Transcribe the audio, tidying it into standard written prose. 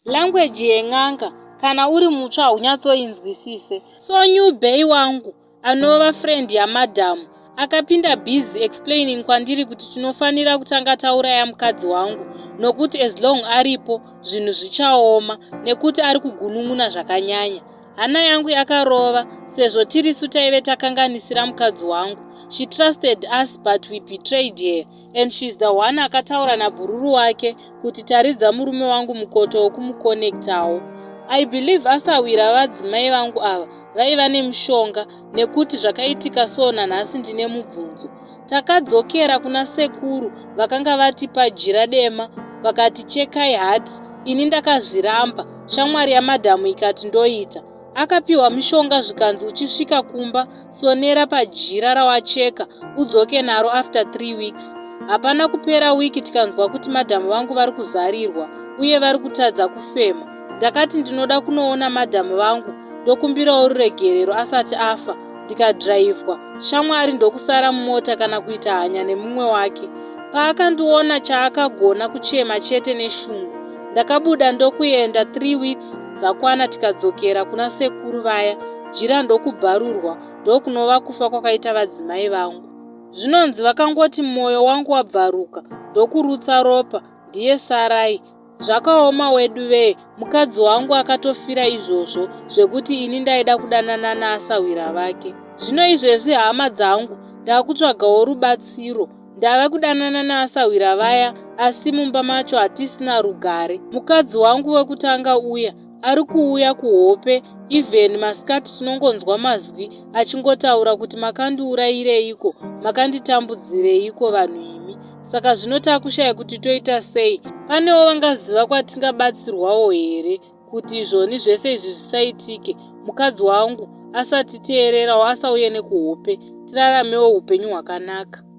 Language yen'anga kana uri mutsva haunyatsoinzwisise. So new bae wangu anova friend yamadam akapinda busy explaining kwandiri kuti tinofanira kutanga tauraya mukadzi wangu nokuti as long aripo zvinhu zvichaoma nekuti ari kugunun'una zvakanyanya. Hana yangu yakarova sezvo tirisu taive takanganisira mukadzi wangu. She trusted us but we betrayed her and she's the one akataura nabhururu wake kuti taridza murume wangu mukoto wekumukonektawo. I believe asahwira vadzimai vangu ava vaiva nemushonga nekuti zvakaitika so nanhasi ndine mubvunzo. Takadzokera kuna sekuru vakanga vatipa jira dema vakati chekai hat ini ndakazviramba shamwari yamadhamu ikati ndoita. Akapiwa mishonga zvikanzi uchisvika kumba sonera pajira rawacheka udzoke naro after 3 weeks. Hapana kupera wiki tikanzwa kuti madhamu vangu vari kuzarirwa uye vari kutadza kufema. Ndakati ndinoda kunoona madhamu vangu ndokumbirawo ruregerero asati afa ndikadhiraivhwa shamwari ndokusara mumota kana kuita hanya nemumwe wake. Paakandiona chaakagona kuchema chete neshungu. Ndakabuda ndokuenda 3 weeks dzakwana tikadzokera kuna sekuru vaya jira ndokubvarurwa ndokunova kufa kwakaita vadzimai vangu. Zvinonzi vakangoti moyo wangu wabvaruka ndokurutsa ropa ndiye sarai Zvakaoma wedu vee mukadzi wangu akatofira izvozvo zvekuti ini ndaida kudanana naasahwira vake. Zvino izvezvi hama dzangu ndakutsvagawo rubatsiro. Ndava kudanana naasahwira vaya asi mumba macho hatisina rugare. Mukadzi wangu wekutanga uya ari kuuya kuhope even masikati tinongonzwa mazwi achingotaura kuti makandiurayireiko makanditambudzireiko vanhu imi. Saka zvino takushaya kuti toita sei. Panewo vangaziva kwatingabatsirwawo here kuti izvoni zvese izvi zvisaitike mukadzi wangu asatiteererawo asauye nekuhope tiraramewo upenyu hwakanaka.